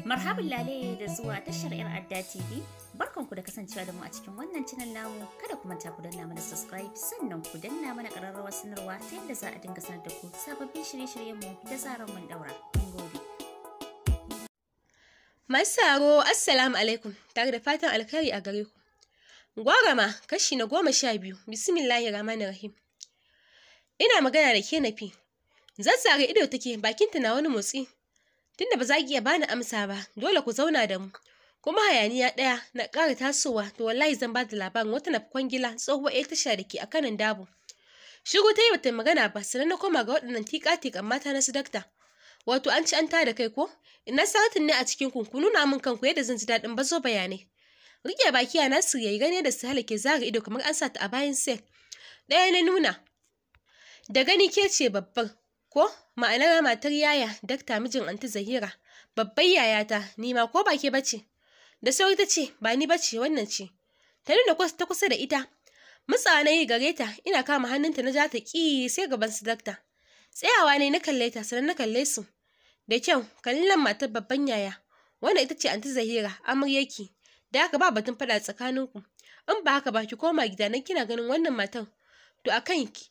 Marhaban lale da zuwa tashar 'yar Adda TV. Barkanku da kasancewa da mu a cikin wannan channel namu. Kada ku manta ku danna mana subscribe, sannan ku danna mana ƙararrawar sanarwa, ta yadda za a dinga sanar da ku sababbin shirye-shiryenmu da zarar mun daura. Mun gode. Masu sauraro, Assalamu alaikum, tare da fatan alkhairi a gare ku. Gwarama, kashi na 12, Bismillahir Rahmanir Rahim. Ina magana da ke, Nafi. Zazzare ido take, bakinta na wani motsi. Tunda ba za ki iya bani amsa ba, dole ku zauna da mu. Kuma hayaniya ɗaya na ƙara tasowa, to wallahi zan ba da labarin wata na kwangila tsohuwar 'yar tasha da ke a kanan Dabo. Shiru ta yi, bata magana ba, sannan na koma ga waɗannan tiƙa-tiƙan mata na su dakta. Wato an ci an tada kai ko? Ina Saratin ne a cikin ku? Ku nuna min kanku yadda zan ji daɗin bazo bayanai. Rike baki a Nasir yayi gane da Sahala ke zara ido kamar an sa ta a bayan sel. Ɗaya na nuna. Da gani ke ce babbar ko, ma'anar matar yaya dakta, mijin Anti Zahira, babbar yayata ni ma, ko ba ke bace? Da sauri ta ce, "Ba ni bace, wannan ce." Ta nuna ta kusa da ita. Matsawa na yi gare ta, ina kama hannunta na ja ta ƙi sai gaban su dakta. Tsayawa ne na kalle ta, sannan na kalle su. Da kyau, kallon matar babban yaya. Wannan ita ce Anti Zahira, amaryarki. Da haka ba batun faɗa tsakaninku. In ba haka ba, ki koma gida nan, kina ganin wannan matan. To a kanki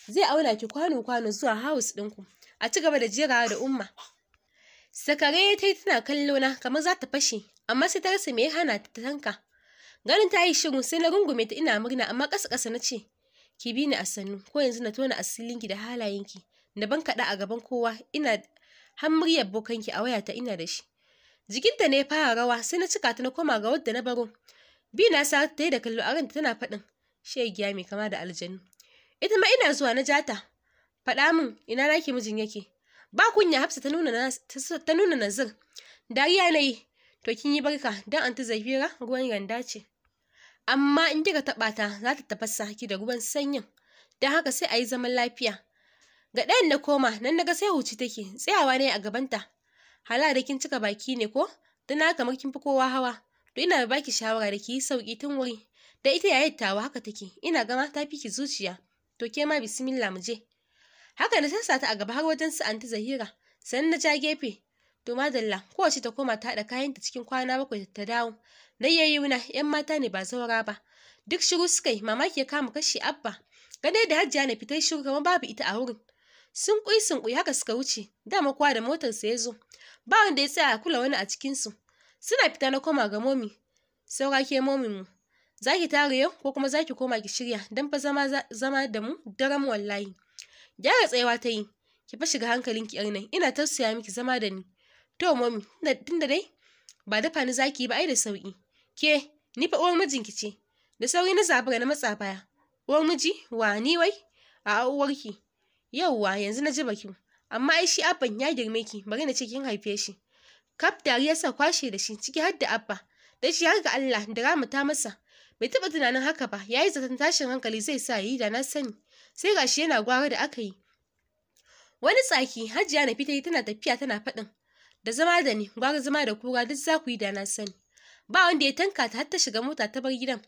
zai auna ki kwano kwano zuwa house ɗinku. A ci gaba da jerawa da Umma. Sakare ta yi tana kallo na kamar za ta fashe, amma sai ta rasa me ya hana ta tanka. Ganin ta yi shiru, sai na rungume ta ina murna, amma ƙasa ƙasa na ce, "Ki bi ni a sannu, ko yanzu na tona asirinki da halayenki. Na ban kaɗa a gaban kowa, ina har muryar bokanki a wayata ina da shi." Jikinta ne ya fara rawa, sai na cika ta na koma ga wadda na baro. Bi na sa ta yi da kallo a ranta tana faɗin, "Shegiya mai kama da aljanu." Ita ma ina zuwa na jata. "Faɗa min, ina naki mijin yake?" Ba kunya Hafsa ta nuna Nazir. Dariya na yi. "To kin yi barka, don Anti Zafira ruwan randa ce. Amma in kika taɓa ta, za ta tafasa ki da ruwan sanyin. Don haka sai a yi zaman lafiya." Ga ɗayan na koma, nan naga sai huci take, tsayawa ne a gabanta. "Hala da kin cika baki ne ko? Don haka kamar kin fi kowa hawa. To ina baki shawara da ki yi sauki tun wuri. Da ita yayar tawa haka take, ina gama ta fi ki zuciya. To ke ma bismillah, mu je." Haka na sassa ta a gaba har wajen su Anti Zahira, sannan na ja gefe. "To madalla, kowace ta koma ta haɗa kayanta, cikin kwana 7 ta dawo. Dai yayyuna ‘yan mata ne ba zaura ba." Duk shiru suka yi, mamaki ya kama kashi Abba. Gane da Hajjiya na fitar shiru kamar babu ita a wurin. Sun kui sun kui haka suka wuce, dama kowa da motarsa ya zo. Ba wanda ya tsaya a kula wani a cikinsu. Suna fita na koma ga Momi. "Saura ke, Momin mu. Za ki tare yau ko kuma za ki koma ki shirya, don fa zama zama da mu daram wallahi." Gyara tsayawa ta yi. "Ki fa shiga hankalinki, yar nan, ina tausaya miki zama da ni." "To Momi, tunda dai ba dafa ni zaki yi ba, ai da sauki." "Ke, ni fa uwar mijinki ce." Da sauri na zabura na matsa baya. "Uwar miji wa, ni wai?" "A'a, uwarki." "Yauwa, yanzu na ji baki. Amma ai shi Abban ya girme ki, bari na ce kin haife shi." Kaf dariya sa kwashe da shi, ciki har da Abba. Dan shi har ga Allah drama ta masa. Bai taɓa tunanin haka ba, yayi zaton tashin hankali zai sa yi da na sani. Sai gashi yana gwara da aka yi. Wani tsaki Hajiya na fita tana tafiya tana faɗin, "Da zama da ni gwara zama da kura, duk za ku yi da na sani." Ba wanda ya tanka ta har ta shiga mota ta bar gidan.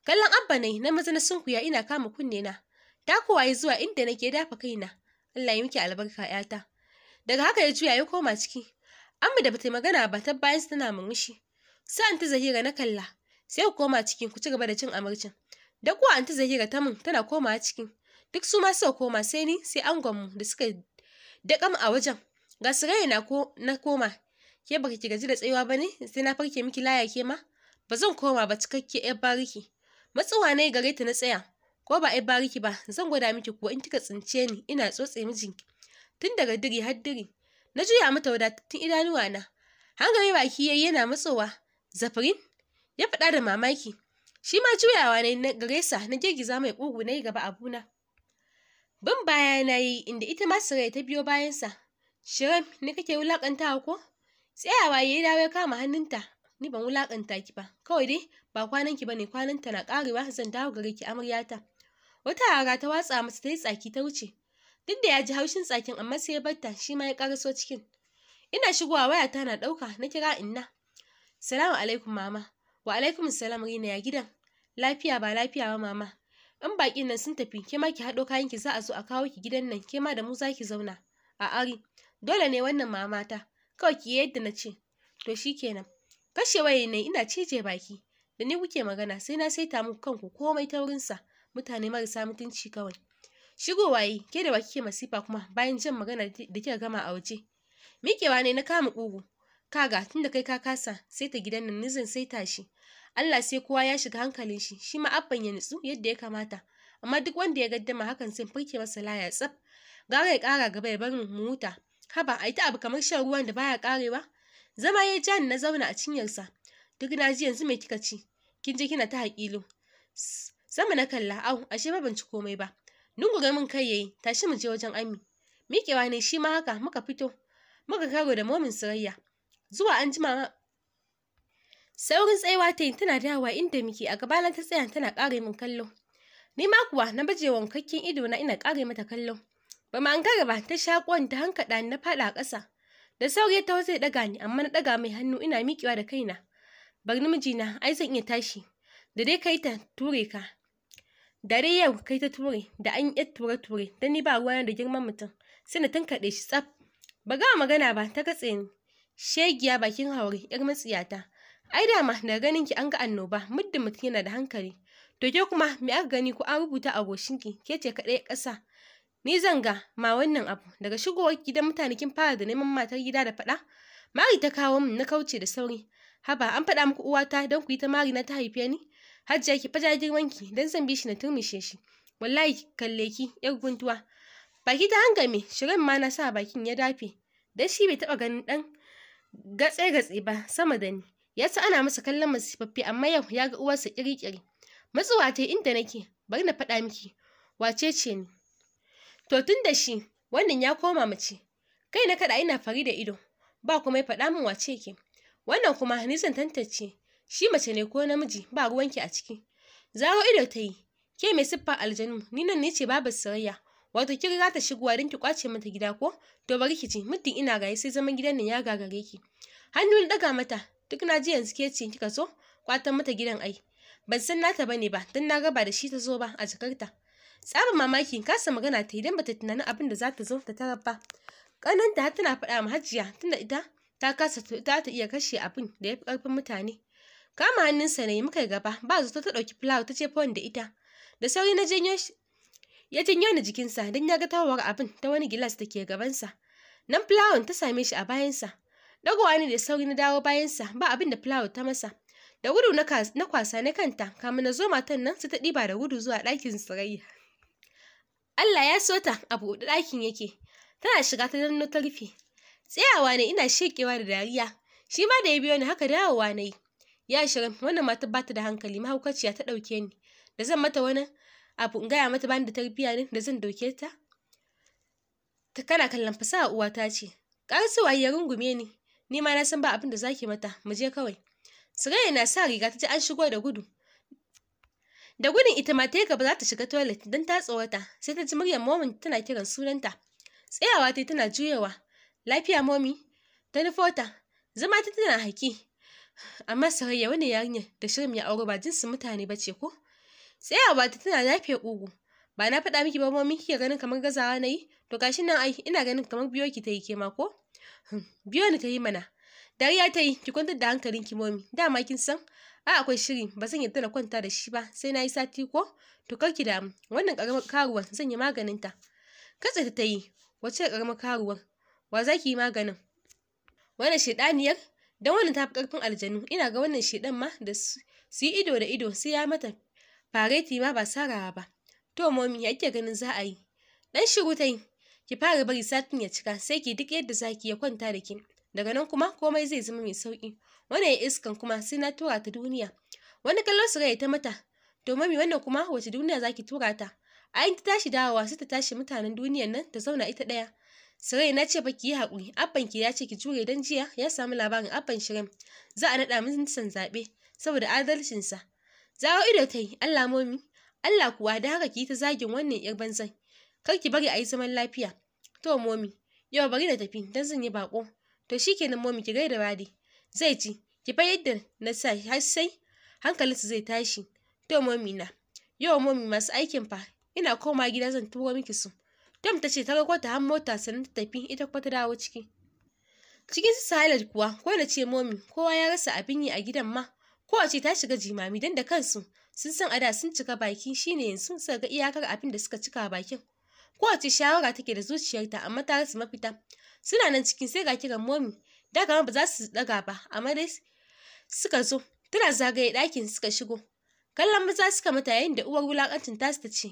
Kallon Abba ne na maza na sunkuya ina kama kunne na. Ta kowaye zuwa inda nake dafa kaina. "Allah ya miki albarka, 'yata." Daga haka ya juya ya koma ciki. Amma da bata magana ba ta bayan tana murmushi. Sai Anti Zahira na kalla. "Sai ku koma cikin ku ci gaba da cin amarcin." Da kuwa Anti Zahira ta mun tana komawa cikin. Duk su ma suka koma, sai ni sai angonmu da suka daƙam a wajen. Ga Suraya na ko na koma. "Ke baka ki gaji da tsayuwa ba ne? Sai na farke miki laya ke ma? Ba zan koma ba, cikakke yar bariki." Matsuwa na gare ta na tsaya. "Ko ba yar bariki ba, zan gwada miki kuwa in kika tsince ni ina tsotse mijinki. Tun daga diri har diri." Na juya mata wadatattun idanuwa na. Hangame baki yayi yana matsowa. "Zafirin?" ya faɗa da mamaki. Shi ma juyawa ne na gare sa, na girgiza mai ƙugu na yi gaba abuna. Bin baya na yi, inda ita ma Sarai ta biyo bayansa. "Shiram, ni kake wulaƙantawa ko?" Tsayawa ya dawo ya kama hannunta. "Ni ban wulaƙanta ki ba. Kawai dai ba kwanan ki bane, kwananta na ƙarewa zan dawo gare ki, amaryata." Wata hara ta watsa masa, ta yi tsaki ta wuce. Duk da ya ji haushin tsakin, amma sai ya barta, shi ma ya ƙaraso cikin. Ina shigowa wayata na ɗauka, na kira inna. "Salamu alaikum, mama." "Wa alaikum salam, Rina, ya gidan?" "Lafiya ba lafiya ba, mama. In baƙin nan sun tafi, ke ma ki haɗo kayanki, za a zo a kawo ki gidan nan, ke ma da mu za ki zauna." "A ari, dole ne wannan, mamata." Kawai ki yadda na ce. To shikenan. Kashe waye ne ina cije baki. Da ni kuke magana sai na saita muku kanku komai ta wurinsa. Mutane marasa mutunci kawai. Shigowa yi, ke da wa kike masifa kuma bayan jan magana da kika gama a waje. Miƙewa ne na kama ƙugu. Kaga tunda kai ka kasa saita gidan nan ni zan saita shi. Allah sai kowa ya shiga hankalin shi, shi ma abban ya nutsu yadda ya kamata. Amma duk wanda ya gaddama hakan sai furke masa laya tsaf. Gara ya ƙara gaba ya bar mu huta. Haba, ai ta abu kamar shan ruwan da baya ƙarewa. Zama ya ja ni na zauna a cinyarsa. Duk na ji yanzu me kika ci? Kin je kina ta haƙilo. Sama na kalla, au, ashe ba ban ci komai ba. Dungure min kai yayi, tashi mu je wajen Ami. Miƙewa ne shi ma haka muka fito. Muka karo da momin Surayya. Zuwa an jima saurin tsayawa ta yi tana dawowa inda muke a gabana ta tsaya tana ƙare min kallo. Ni ma kuwa na baje wankakken ido na ina ƙare mata kallo. Ba ma an ba ta shaƙon ta hankaɗa ni na faɗa a ƙasa. Da sauri ta zai ɗaga ni amma na ɗaga mai hannu ina miƙewa da kaina. Bar ni mijina ai zan iya tashi. Da dai kai ta ture ka. Da dai yau kai ta ture da an yi ture ture dan ni ba ruwana da girman mutum. Sai na tunkaɗe shi tsaf. Ba gama magana ba ta katse ni. Shegiya bakin haure yar matsiyata. Ai dama daga ganin ki an ga annoba muddin mutum yana da hankali. To ke kuma me aka gani ko an rubuta a goshinki ke ce kaɗai ƙasa. Ni zan ga ma wannan abu daga shigowar gidan mutane kin fara da neman matar gida da faɗa. Mari ta kawo min na kauce da sauri. Haba an faɗa muku uwata don ku yi ta mari na ta haife ni? Hajiya ki faja girmanki don zan bi shi na turmishe shi. Wallahi kalle ki yar guntuwa. Baki ta hangame shirin ma na sa bakin ya dafe. Dan shi bai taɓa ganin ɗan gatse-gatse ba sama da ni. Ya ci ana masa kallon masifaffe amma yau ya ga uwarsa ƙiri-ƙiri. Matsuwa ta inda nake bari na faɗa miki wace ce ni. To tun da shi wannan ya koma mace. Kai na kaɗa ina fari da ido ba kuma ya faɗa min wace ke. Wannan kuma ni zan tantance shi mace ne ko namiji ba ruwanki a ciki. Zaro ido ta yi ke mai siffar aljanu ni nan ni ce babar Surayya. Wato kin riga ta shigowa don ki kwace mata gida ko? To bari ki ji muddin ina raye sai zaman gidan nan ya gagare ki. Hannu na ɗaga mata duk na ji yanzu ke ce kika zo kwatan mata gidan ai. Ban san nata bane ba don na gaba da shi ta zo ba a jakarta. Tsabar mamaki kasa magana ta idan bata tunanin abin da za ta zo ta tarar ba. Ƙananta har tana faɗa ma Hajiya tunda ita ta kasa ta ta iya kashe abin da ya fi ƙarfin mutane. Kama hannunsa ne muka gaba ba zato ta ɗauki fulawa ta jefa da ita. Da sauri na janyo shi ya janyo ni jikinsa don ya ga tawar abin ta wani gilas da ke gabansa. Nan fulawan ta same shi a bayansa. Dagowa ne da sauri na dawo bayansa ba abin da fulawa ta masa. Da gudu na kwasa na kanta kamin na zo matan nan su ta ɗiba da gudu zuwa ɗakin Surayya. Allah ya so ta a buɗe ɗakin yake. Tana shiga ta danno ta rufe. Tsayawa ne ina sheƙewa da dariya. Shi ma da ya biyo ni haka dawowa na yi. Ya shirin wannan matar ba ta da hankali mahaukaciya ta ɗauke ni. Da zan mata wani abu in gaya mata bani da tarbiyya ne da zan ɗauke ta. Ta kana kallon fasaha uwata ce. Ƙarasowa ya rungume ni. Ni ma na san ba abin da zaki mata mu je kawai. Surayya na sa riga ta ji an shigo da gudu. Da gudun ita ma ta yi gaba za ta shiga toilet don ta tsorata sai ta ji muryar momin tana kiran sunanta. Tsayawa ta tana juyawa. Lafiya momi? Ta nufo ta. Zama ta tana haki. Amma Surayya wani yarinyar da Shirim ya auro ba jinsin mutane ba ce ko? Tsayawa ta tana lafiya ƙugu. Ba na faɗa miki ba momi kike ganin kamar gazawa na yi? To gashi nan ai ina ganin kamar biyo ki ta yi ke ma ko? Biyo ni ta yi mana. Dariya ta yi ki kwantar da hankalinki momi. Dama kin san a akwai shiri ba zan yarda na kwanta da shi ba sai na yi sati ko? To kar ki damu wannan ƙaramar karuwan zan yi maganin ta. Katse ta yi wace ƙaramar karuwar? Wa za ki yi maganin? Wannan shedaniyar? Don wannan ta fi ƙarfin aljanu ina ga wannan shedan ma da su yi ido da ido sai ya mata fareti ma ba sarawa ba. To momi ya kike ganin za a yi? Dan shiru ta yi ki fara bari satin ya cika sai ki duk yadda za ki ya kwanta da ki. Daga nan kuma komai zai zama mai sauƙi. Wannan iskan kuma sai na tura ta duniya. Wani kallon Surayya ta mata. To mami wannan kuma wace duniya za ki tura ta? A in ta tashi dawowa sai ta tashi mutanen duniyan nan ta zauna ita ɗaya. Surayya na ce fa ki yi haƙuri abban ki ya ce ki jure don jiya ya samu labarin abban Shirim za a naɗa ministan zaɓe saboda adalcinsa. Zaro ido ta yi Allah momi Allah kuwa da haka ki yi ta zagin wannan yar banzan. Kar ki bari a yi zaman lafiya. To momi yau bari na tafi don zan yi baƙo. To shikenan momi ki gaida Radi. Zai ci ki fa yadda na sa har sai hankalinsa zai tashi. To momi na yau momi masu aikin fa ina koma gida zan turo miki su. Tom ta ce ta rako ta har mota sannan ta tafi ita kuma ta dawo ciki. Cikin su Sahalat kuwa ko na ce momi kowa ya rasa abin yi a gidan ma, kowace ta shiga jimami don da kansu sun san ada sun cika baki shine yanzu suka ga iyakar abin da suka cika bakin. Kowace shawara take da zuciyarta amma ta rasa mafita. Suna nan cikin sai ga kiran momi, da kamar ba za su daga ba amma dai suka zo. Tana zagaye ɗakin suka shigo. Kallon maza suka mata yayin da uwar wulakancin tasu ta ce,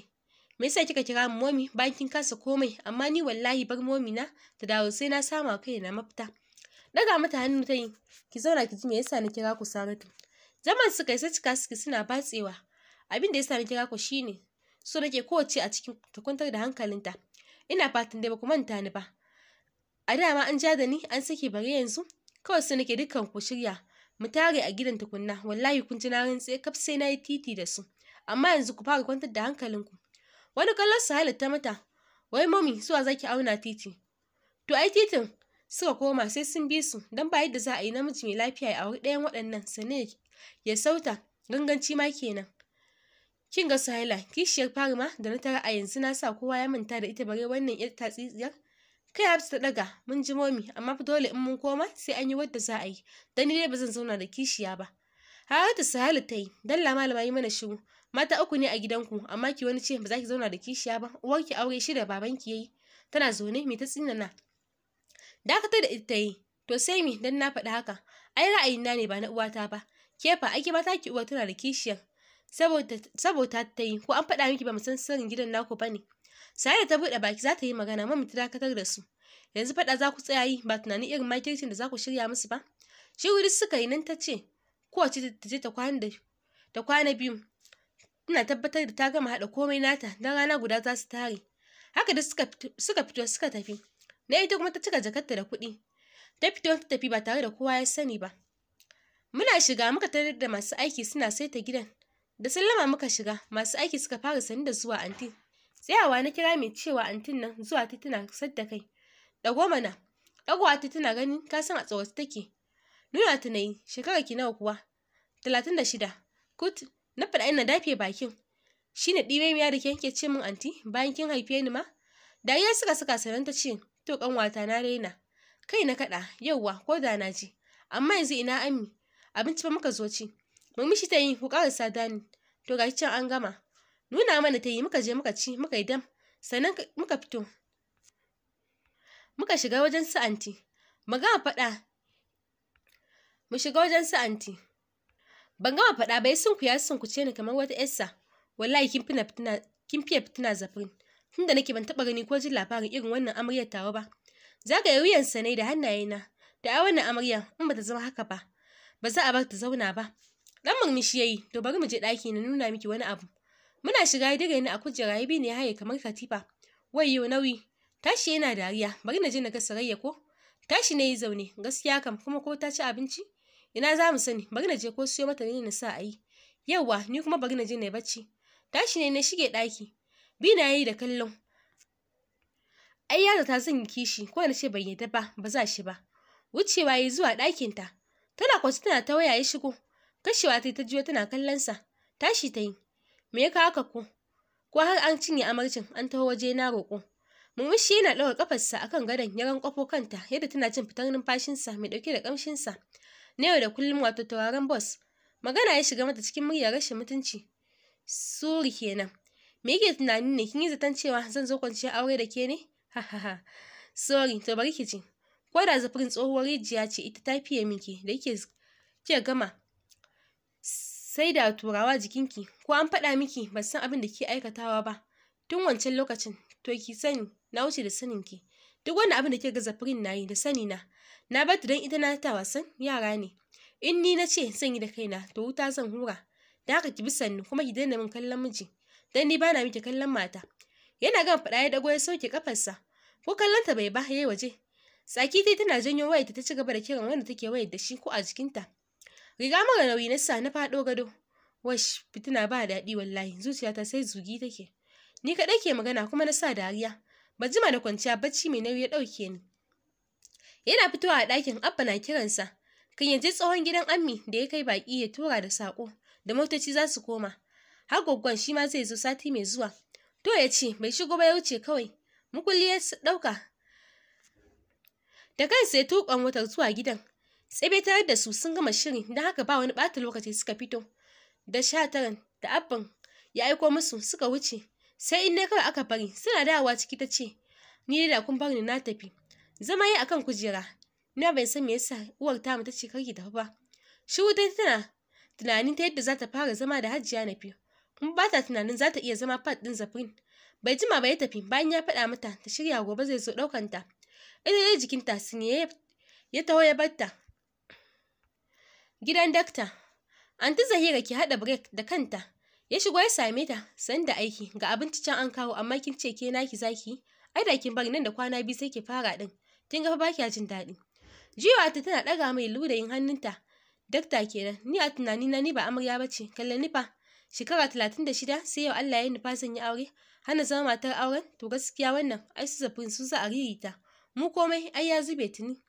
me yasa kika kira mu momi bayan kin kasa komai, amma ni wallahi bar momi na ta dawo sai na sama kai na mafita. Daga mata hannu ta yi, ki zauna ki ji me yasa na kira ku Saratu. Zaman suka yi sai cika suke suna batsewa. Abin da yasa na kira ku shine so nake kowace a cikin ta kwantar da hankalinta. Ina fatan dai ba ku manta ni ba. A dama an ja da ni an sake bare yanzu, kawai so nake dukkan ku shirya mu tare a gidan tukunna, wallahi kun ji na rantse kaf sai na yi titi da su. Amma yanzu ku fara kwantar da hankalinku. Wani kallon su halitta mata, wai mami suwa zaki auna titi? To ai titin suka koma sai sun bi su, don ba yadda za a yi namiji mai lafiya ya auri ɗayan waɗannan sannan ya sauta ganganci ma kenan. Kin ga Suhaila, kishiyar Farima da na tara a yanzu na sa kowa ya manta da ita bare wannan yar tatsitsiyar. Kai Hafsa ta ɗaga, mun ji momi, amma fa dole in mun koma sai an yi wadda za a yi, dan ni dai ba zan zauna da kishiya ba. Haratu Suhaila ta yi, dalla malama yi mana shiru. Mata uku ne a gidanku, amma ki wani ce ba za ki zauna da kishiya ba, uwarki aure shida babanki yayi. Tana zaune me ta tsinana. Dakatar da ita ta yi, to sai me dan na faɗi haka, ai ra'ayina ne ba na uwata ba. Ke fa ai ke ma taki uwar tana da kishiyar. Saboda ta yi, ko an faɗa miki ba mu san sirrin gidan naku ba ne. Sa'ida ta buɗe baki za ta yi magana, mami ta dakatar da su. Yanzu faɗa za ku tsaya yi ba tunanin irin makircin da za ku shirya musu ba. Shiru duk suka yi nan ta ce, kowace ta je ta kwana biyu. Ina tabbatar da ta gama haɗa komai nata don rana guda za su tare. Haka da suka fito suka tafi. Na ita kuma ta cika jakarta da kuɗi. Ta fito ta tafi ba tare da kowa ya sani ba. Muna shiga muka tarar da masu aiki suna saita gidan. Da sallama muka shiga, masu aiki suka fara sani da zuwa anti. Tsayawa na kira mai cewa antin nan zuwa ta tana sadda kai. Ɗago mana. Ɗagowa ta tana ganin ka san a tsorace take. Nuna ta nayi, shekarar ki nawa kuwa? 36. Kut, na faɗa ina dafe bakin. Shi ne ɗibe miya da ke yanke ce min anti bayan kin haife ni ma? Dariya suka saka sannan ta ce, to ƙanwata na raina. Kai na kaɗa, yauwa ko da na ji. Amma yanzu ina Ami, abinci fa muka zo ci. Murmushi ta yi, ku ƙarasa dani. To gashi can an gama. Nuna mana ta yi muka je muka ci muka yi dam sannan muka fito. Muka shiga wajen su anti. Mu gama faɗa. Mu shiga wajen su anti. Ban gama faɗa ba ya sunkuya sunkuce ni kamar wata ƴarsa. Wallahi kin fiye fitina Zafrin. Tunda nake ban taɓa gani ko jin labarin irin wannan amaryar tawa ba. Zagaye wuyansa ne da hannayena. Da ai wannan amarya in bata zama haka ba, ba za a bar ta zauna ba. Dan murmushi yayi, to bari mu je ɗaki na nuna miki wani abu. Muna shiga ya dire ni a kujera ya bi ni ya haye kamar katifa. Wayyo nauyi. Tashi yana dariya, bari na je na ga Sarayya ko? Tashi ne yi zaune, gaskiya kam kuma ko ta ci abinci? Ina za mu sani, bari na je ko siyo mata ne na sa a yi. Yauwa, ni kuma bari na je na yi bacci. Tashi ne na shige ɗaki. Bi na yayi da kallon. Ai ya zata zan yi kishi, ko na ce ban yadda ba, ba za shi ba. Wucewa yayi zuwa ɗakinta. Tana kwance tana ta waya ya shigo. Kashewa ta ta jiyo tana kallon sa. Tashi ta yi. Me ya kawo ka ko? Ko har an cinye amarcin an taho waje na roƙo. Murmushi yana ɗaura ƙafarsa akan gadon ya rankwafo kanta yadda tana jin fitar numfashinsa mai ɗauke da ƙamshinsa. Na yau da kullum wato tauraron bos. Magana ya shiga mata cikin muryar rashin mutunci. Suri kenan. Me yake tunani ne kin yi zaton cewa zan zo kwanciya aure da ke ne? Ha ha ha. Sorry, to bari ki ji. Ko da Zafrin tsohuwar rijiya ce ita ta fiye miki da yake kika gama sai da turawa jikinki ko an faɗa miki ban san abin da ke aikatawa ba tun wancan lokacin to ki sani na wuce da saninki duk wani abin da kika ga Zafrin na yi da sani na na bar ta don ita na ta wasan yara ne in ni na ce zan yi da kaina to wuta zan hura da haka ki bi sannu kuma ki daina min kallon miji dan ni bana miki kallon mata. Yana gama faɗa ya dago ya sauke kafarsa ko kallonta bai ba yayi waje. Tsaki tai tana janyo wayarta ta ci gaba da kiran wanda take wayar da shi ko a jikinta. Riga mara nauyi na sa na faɗo gado. Wash, fitina ba daɗi wallahi, zuciyata sai zugi take. Ni kaɗai ke magana kuma na sa dariya. Ban jima da kwanciya bacci mai nauyi ya ɗauke ni. Yana fitowa a ɗakin Abba na kiransa. Kan ya je tsohon gidan Ammi da ya kai baƙi ya tura da saƙo da motoci za su koma. Har gwaggon shi ma zai zo sati mai zuwa. To ya ce bai shigo ba ya wuce kawai. Mukulli ya ɗauka. Da kansa ya tuƙa motar zuwa gidan. Tsebe tare da su sun gama shiri, don haka ba wani ɓata lokaci suka fito. Da 19 da abban ya aiko musu suka wuce. Sai in ne kawai aka bari, suna dawowa ciki ta ce, ni da kun bar ni na tafi. Zama yi akan kujera. Ni ban san me yasa uwar tamu ta ce kar ki tafi ba. Shiru dai tana tunanin ta yadda za ta fara zama da Hajiya Nafi. Kuma ba ta tunanin za ta iya zama fat ɗin Zafrin. Bai jima ba ya tafi bayan ya faɗa mata ta shirya gobe zai zo ɗaukan ta. Ita dai jikinta sun ya taho ya barta. Gidan dakta. Anti Zahira ke haɗa break da kanta. Ya shigo ya same ta san da aiki ga abinci can an kawo amma kin ce ke naki zaki ai da kin bari nan da kwana 2 sai ki fara din. Kin ga fa baki jin daɗi. Jiwa ta tana ɗaga mai ludayin hannunta. Dakta kenan ni a tunani na ni ba amarya bace kalle ni fa shekara 36 sai yau Allah ya nufa zan yi aure hana zama matar auren to gaskiya wannan ai su Zafin su za a ririta mu komai ai ya zube tuni.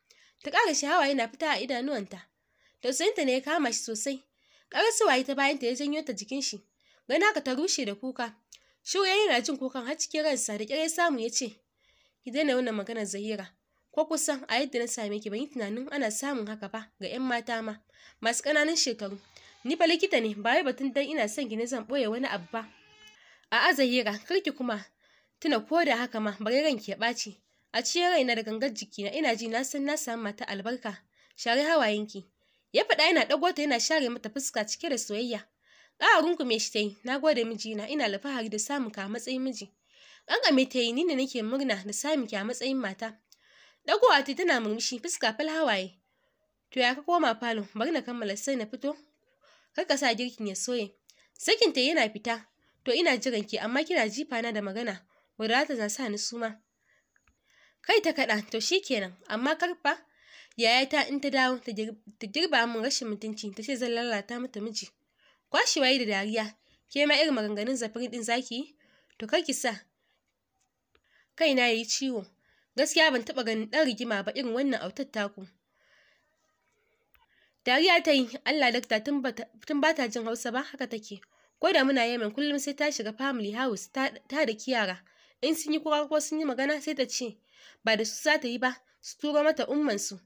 Ta ƙara shahawa yana fita a idanuwanta. Tausayinta ne ya kama shi sosai. Ƙarasuwa ta bayanta ya janyo ta jikin shi. Gani haka ta rushe da kuka. Shiru yana jin kukan har cikin ransa da ƙyar ya samu ya ce, ki daina wannan maganar Zahira. Ko kusan a yadda na same ki ban yi tunanin ana samun haka ba ga 'yan mata ma masu ƙananan shekaru. Ni fa likita ne ba wai batun dan ina son ki ne zan ɓoye wani abu ba. A'a Zahira kar ki kuma tuna ko da haka ma bari ranki ya ɓaci. A cikin raina da gangar jikina ina ji na san na samu mata albarka. Share hawayenki. Ya faɗa yana ɗago ta yana share mata fuska cike da soyayya. Ƙara rungume shi ta yi, na gode mijina, ina alfahari da samun ka a matsayin miji. Ƙanƙame ta yi, ni ne nake murna da samun ki a matsayin mata. Ɗagowa ta tana murmushi, fuska fal hawaye. To ya ka koma falo, bari na kammala sai na fito. Kar ka sa girkin ya soye. Sakin ta yana fita. To ina jiran ki amma kina jifa na da magana, wadda za ta sa ni suma. Kai ta kaɗa, to shikenan, amma karfa yayata in ta dawo ta girba min rashin mutunci ta ce zan lalata mata miji. Kwashewa yi da dariya, ke ma irin maganganun Zafin din zaki yi? To kar ki sa kaina yayi ciwo. Gaskiya ban taɓa ganin ɗan rigima ba irin wannan autar taku. Dariya ta yi, Allah dakta tun ba ta jin Hausa ba haka take. Ko da muna Yemen kullum sai ta shiga family house ta da yara. In sun yi kuka ko sun yi magana sai ta ce ba da su za ta yi ba, su turo mata ummansu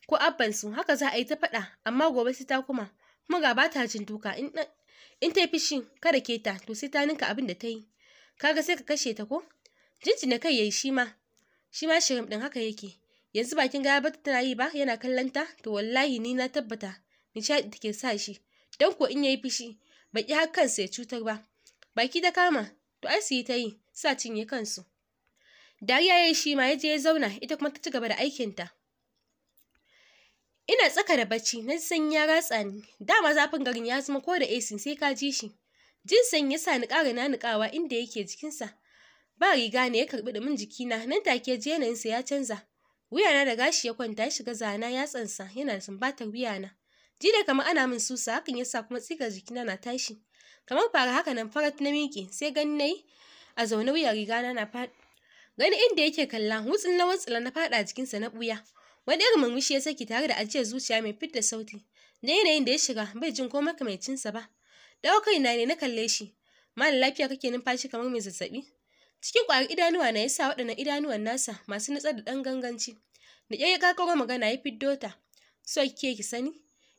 ko abbansu haka za a yi ta faɗa amma gobe sai ta kuma. Kuma ga ba ta jin duka in ta yi fishi kada ke ta to sai ta ninka abin da ta yi. Kaga sai ka kashe ta ko? Jinjina kai yayi shi ma. Shi ma shirin ɗin haka yake. Yanzu bakin ga bata tana yi ba yana kallon ta to wallahi ni na tabbata nishaɗi take sa shi. Don ko in yayi fishi baki har kansa ya cutar ba. Baki ta kama to ai su yi ta yi sa cinye kansu. Dariya yayi shi ma ya je ya zauna ita kuma ta ci gaba da aikinta. Ina tsaka da bacci na san ya ratsa ni. Dama zafin garin ya zama ko da AC sai ka ji shi. Jin sanyi ya sa ni ƙara nanuƙawa inda yake jikinsa. Ba riga ne ya karɓi ɗumin jikina nan take ji yanayinsa ya canza. Wuyana da gashi ya kwanta ya shiga zana yatsansa yana sumbatar wuyana. Ji da kamar ana min susa hakan ya sa kuma tsigar jikina na tashi. Kamar fara haka nan farat na miƙe sai gani nayi a zaune wuyan rigana na faɗi. Gani inda yake kalla wutsin na wutsila na faɗa jikinsa na ɓuya. Wani irin murmushi ya saki tare da ajiyar zuciya mai fidda sauti. Da yanayin da ya shiga bai jin ko makamancinsa ba. Dawo kaina ne na kalle shi. Malam lafiya kake numfashi kamar mai zazzaɓi? Cikin ƙwayar idanuwa na yasa waɗannan idanuwan nasa masu nutsar da ɗan ganganci. Da ƙyar ya ƙaƙaro magana ya fiddo ta. So kike ki sani?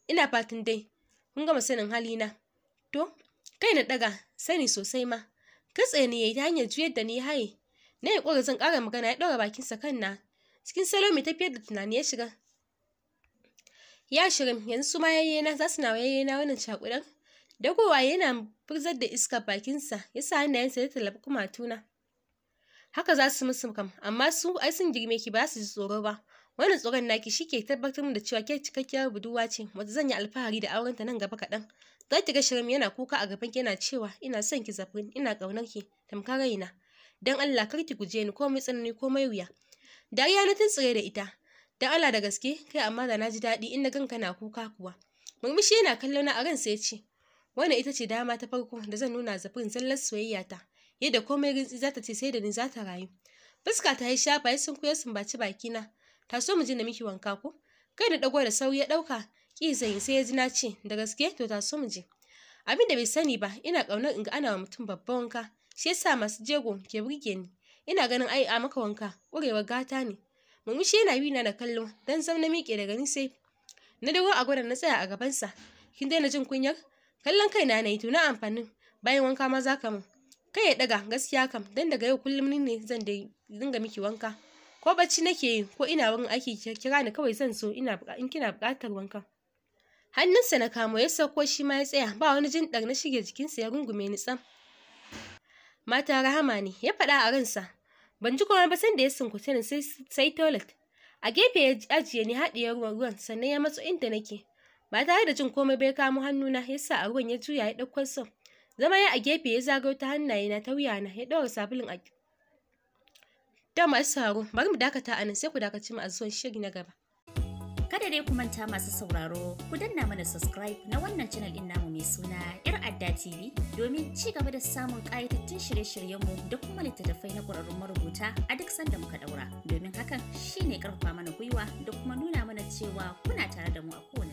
Ina fatan dai kun gama sanin halina. To, kai na ɗaga sani sosai ma. Katse ni yayi ta hanyar juyar da ni haye. Na yi ƙoƙarin zan ƙara magana ya ɗaura bakinsa kan na. Cikin salo mai tafiyar da tunani ya shiga. Ya shirin yanzu su ma yayyena za su na yayyena wannan cakuɗan. Dagowa yana furzar da iskar bakinsa ya sa hannayensa ya tallafi kumatuna. Haka za su musu kam, amma su ai sun girme ki ba su ji tsoro ba. Wannan tsoron naki shi ke tabbatar min da cewa ke cikakkiyar budurwa ce wanda zan yi alfahari da aurenta nan gaba kaɗan. Za ki ga Shirim yana kuka a gaban ki yana cewa ina son ki Zafrin, ina ƙaunar ki tamkar raina. Don Allah kar ki guje ni komai tsanani komai wuya. Dariya na tuntsire da ita. Don Allah da gaske kai amma da na ji daɗi in na ganka na kuka kuwa. Murmushi yana kallo na a ransa ya ce wannan ita ce dama ta farko da zan nuna Zafrin zallar soyayya ta. Yadda komai rintsi za ta ce sai da ni za ta rayu. Fuska ta yi shafa ya sunkuyo sumbaci bakina. Ta so mu je na miki wanka ko? Kai na ɗago da sauri ya ɗauka ƙi zan sai ya ji na ce da gaske to ta so mu je. Abin da bai sani ba ina ƙaunar in ga ana wa mutum babban wanka. Shi yasa masu jego ke burge ni. Ina ganin ai a maka wanka ƙurewar gata ne. Murmushi yana bi na da kallo, dan zam na miƙe daga ni sai na dawo a gwada na tsaya a gabansa. Kin daina jin kunyar? Kallon kaina na yi, to na amfanin bayan wanka ma za ka min. Kai ya ɗaga, gaskiya kam, dan daga yau kullum ni ne zan dai dinga miki wanka. Ko bacci nake yi ko ina wurin aiki, kira ni kawai, zan so ina in kina buƙatar wanka. Hannunsa na kamo, ya sauko shi ma ya tsaya, ba wani jin ɗar na shige jikinsa, ya rungume ni tsam. Mata rahama ne, ya faɗa a ransa. Ban ji komai ba sanda ya sunkuce ni sai toilet. A gefe ya ajiye ni, haɗiye ruwan, sannan ya matso inda nake. Ba tare da jin komai ba ya kamo hannuna ya sa a ruwan, ya juya ya ɗauko soap. Zama ya a gefe, ya zagayo ta hannayena ta wuyana, ya ɗaura sabulun a. Da masu sauraro, bari mu dakata a nan, sai ku dakaci mu a zuwan shiri na gaba. Kada dai ku manta, masu sauraro, ku danna mana subscribe na wannan channel ɗin namu mai suna 'Yar Adda TV domin ci gaba da samun ƙayatattun shirye-shiryenmu da kuma littattafai na ƙwararrun marubuta a duk sanda muka ɗaura. Domin hakan shine ƙarfafa mana gwiwa da kuma nuna mana cewa kuna tare da mu a kowane